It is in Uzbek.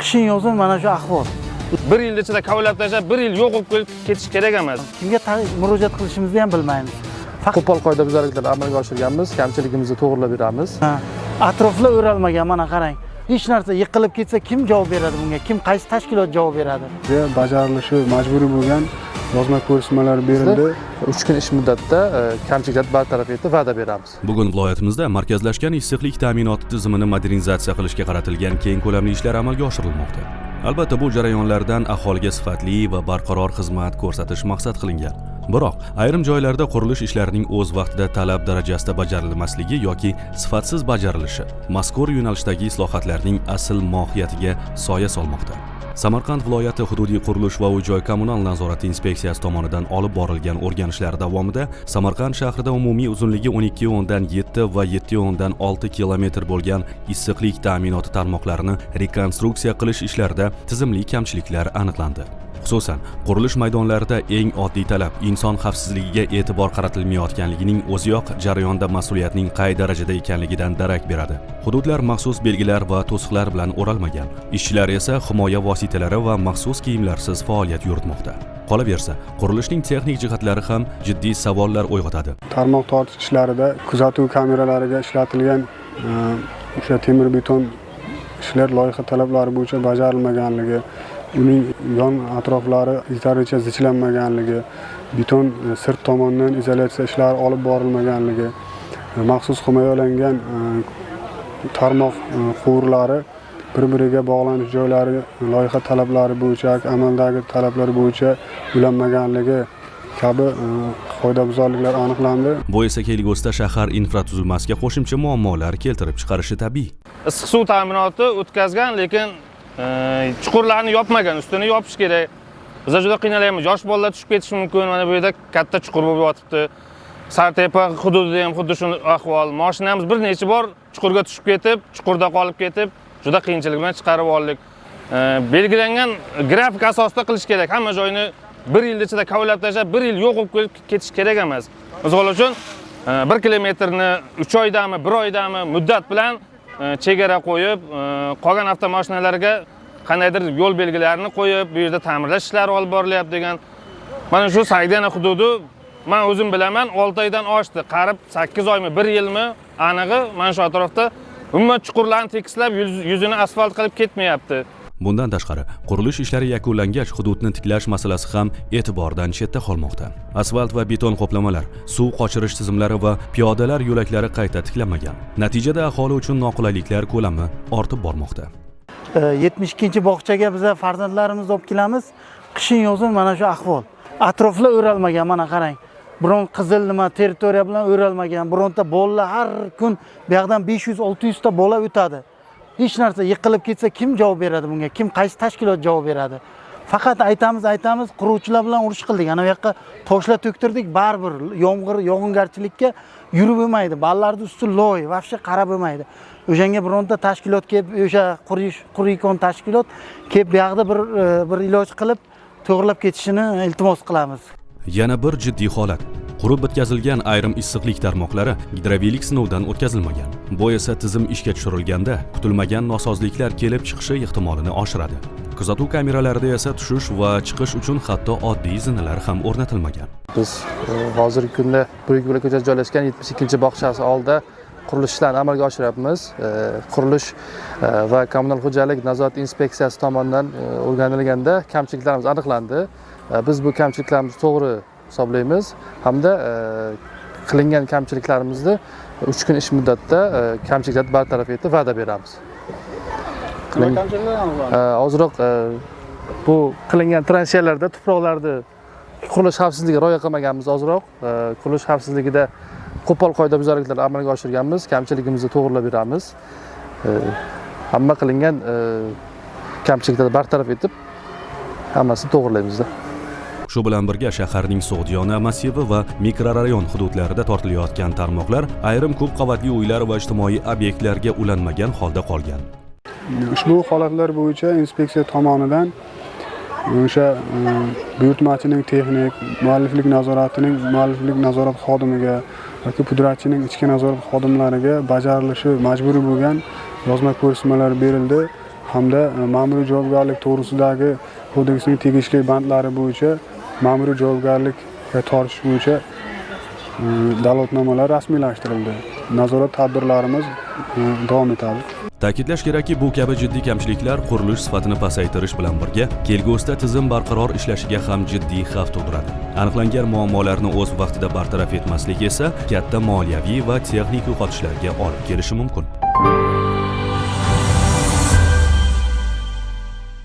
Qishin yozin mana shu ahvol. Bir yil ichida kavlab tashlab, bir yil yo'q bo'lib ketish kerak emas. Kimga murojaat qilishimizni ham bilmaymiz. Faqat Qo'pol qoidabuzarliklarni amalga oshirganmiz, kamchiligimizni to'g'rilab beramiz. Atroflar o'ralmagan, mana qarang. Hech narsa yiqilib ketsa kim javob beradi bunga? Kim, qaysi tashkilot javob beradi? Bajarilishi majburiy bo'lgan yozma ko'rsatmalar berildi. 3 kun ish muddatda kamchiliklarni bartaraf etib va'da beramiz. Bugun viloyatimizda markazlashgan issiqlik ta'minoti tizimini modernizatsiya qilishga qaratilgan keng ko'lamli ishlar amalga oshirilmoqda. Albatta, bu jarayonlardan aholiga sifatli va barqaror xizmat ko'rsatish maqsad qilingan. Biroq ayrim joylarda qurilish ishlarining o'z vaqtida talab darajasida bajarilmasligi yoki sifatsiz bajarilishi mazkur yo'nalishdagi islohotlarning asl mohiyatiga soya solmoqda. Samarqand viloyati hududiy qurilish va uy-joy kommunal nazorati inspeksiyasi tomonidan olib borilgan o'rganishlar davomida Samarqand shahrida umumiy uzunligi 12,7 va 7,6 kilometr bo'lgan issiqlik ta'minoti tarmoqlarini rekonstruksiya qilish ishlarida tizimli kamchiliklar aniqlandi. Xususan, qurilish maydonlarida eng oddiy talab inson xavfsizligiga e'tibor qaratilmayotganligining o'ziyoq jarayonda mas'uliyatning qay darajada ekanligidan darak beradi. Hududlar maxsus belgilar va to'siqlar bilan o'ralmagan. Ishchilar esa himoya vositalari va maxsus kiyimlarsiz faoliyat yuritmoqda. Qolaversa, qurilishning texnik jihatlari ham jiddiy savollar uyg'otadi. Tarmoq tortish ishlarida kuzatuv kameralariga ishlatilgan o'sha temir beton ishlar loyiha talablari bo'yicha bajarilmaganligi, uning yon atroflari yetarlicha zichlanmaganligi, beton sirt tomondan izolyatsiya ishlari olib borilmaganligi, maxsus himoyalangan tarmoq quvurlari bir-biriga bog'lanish joylari loyiha talablari bo'yicha, amaldagi talablar bo'yicha ulanmaganligi kabi qoidabuzarliklar aniqlandi. Bu esa kelgusida shahar infratuzilmasiga qo'shimcha muammolar keltirib chiqarishi tabiiy. Issiq suv ta'minoti o'tkazgan, lekin chuqurlarni yopmagan, ustini yopish kerak. Biz juda qiynalyapmiz. Yosh bolalar tushib ketishi mumkin. Mana bu yerda katta chuqur bo'lib yotibdi. Sartepa hududida ham xuddi shu ahvol. Mashinamiz bir necha bor chuqurga tushib ketib, chuqurda qolib ketib, juda qiyinchilik bilan chiqarib oldik. Belgilangan grafik asosida qilish kerak. Hamma joyni bir yil ichida kavlab tashlab, bir yil yo'q bo'lib ketish kerak emas. Misol uchun, 1 kilometrni 3 oydami, 1 oydami muddat bilan chegara qo'yib, qolgan avtomashinalarga qandaydir yo'l belgilarini qo'yib, bu yerda ta'mirlash ishlari olib borilyapti degan. Mana shu Sogdiana hududi men o'zim bilaman, 6 oydan oshdi. Qarib 8 oymi, 1 yilmi anig'i mana shu atrofda umuman chuqurlarni tekislab, yuzini asfalt qilib ketmayapti. Bundan tashqari, qurilish ishlari yakunlangach, hududni tiklash masalasi ham e'tibordan chetda qolmoqda. Asfalt va beton qoplamalar, suv qochirish tizimlari va piyodalar yo'laklari qayta tiklanmagan. Natijada aholi uchun noqulayliklar ko'lami ortib bormoqda. 72-bog'chaga biza farzandlarimizni olib kelamiz. Qishin yozin mana shu ahvol. Atroflar o'ralmagan, mana qarang. Biron qizil nima territoriya bilan o'ralmagan. Bironta bolalar har kun bu yoqdan 500-600 ta bola o'tadi. Hech narsa yiqilib ketsa kim javob beradi bunga? Kim, qaysi tashkilot javob beradi? Faqat aytamiz, quruvchilar bilan urush qildik. Ana bu yoqqa toshlar to'ktirdik, baribir yomg'ir, yog'ingarchilikka yurib bo'lmaydi. Bolalarning usti loy, vobshe qarab bo'lmaydi. O'shanga bironta tashkilot kelib, o'sha quriyikon tashkilot kelib bu yoqda bir iloj qilib to'g'rilab ketishini iltimos qilamiz. Yana bir jiddiy holat. Qurib bitkazilgan ayrim issiqlik tarmoqlari gidrovilik sinovdan o'tkazilmagan. Bu esa tizim ishga tushirilganda kutilmagan nosozliklar kelib chiqishi ehtimolini oshiradi. Kuzatuv kameralarida esa tushish va chiqish uchun hatto oddiy zinalar ham o'rnatilmagan. Biz hozirgi kunda Buyuk Yo'l ko'chasida joylashgan 72-bog'chasi oldida qurilish ishlarini amalga oshiryapmiz. Qurilish va kommunal xo'jalik nazorat inspeksiyasi tomonidan o'rganilganda kamchiliklarimiz aniqlandi. Biz bu kamchiliklarimizni to'g'ri hisoblaymiz hamda qilingan kamchiliklarimizni 3 kun ish muddatda kamchiliklarni bartaraf etib va'da beramiz. Nima kamchiliklar aniqlandi? Ozroq bu qilingan transherlarda tuproqlarni qurilish xavfsizligiga rioya qilmaganmiz ozroq. Qurilish xavfsizligida qo'pol qoidabuzarliklarni amalga oshirganmiz, kamchiligimizni to'g'rilab beramiz. Hamma qilingan kamchiliklarni bartaraf etib hammasini to'g'rilaymizda. Shu bilan birga shaharning So'g'diyona massivi va mikrorayon hududlarida tortilayotgan tarmoqlar ayrim ko'p qavatli uylar va ijtimoiy obyektlarga ulanmagan holda qolgan. Ushbu holatlar bo'yicha inspeksiya tomonidan o'sha buyurtmachining texnik, mualliflik nazoratining mualliflik nazorat xodimiga yoki pudratchining ichki nazorat xodimlariga bajarilishi majburiy bo'lgan yozma ko'rsatmalar berildi Hamda ma'muriy javobgarlik to'g'risidagi kodeksning tegishli bandlari bo'yicha ma'muriy javobgarlikka tortish bo'yicha dalolatnomalar rasmiylashtirildi. Nazorat tadbirlarimiz davom etadi. Ta'kidlash kerakki, bu kabi jiddiy kamchiliklar qurilish sifatini pasaytirish bilan birga kelgusida tizim barqaror ishlashiga ham jiddiy xavf tug'diradi. Aniqlangan muammolarni o'z vaqtida bartaraf etmaslik esa katta moliyaviy va texnik yo'qotishlarga olib kelishi mumkin.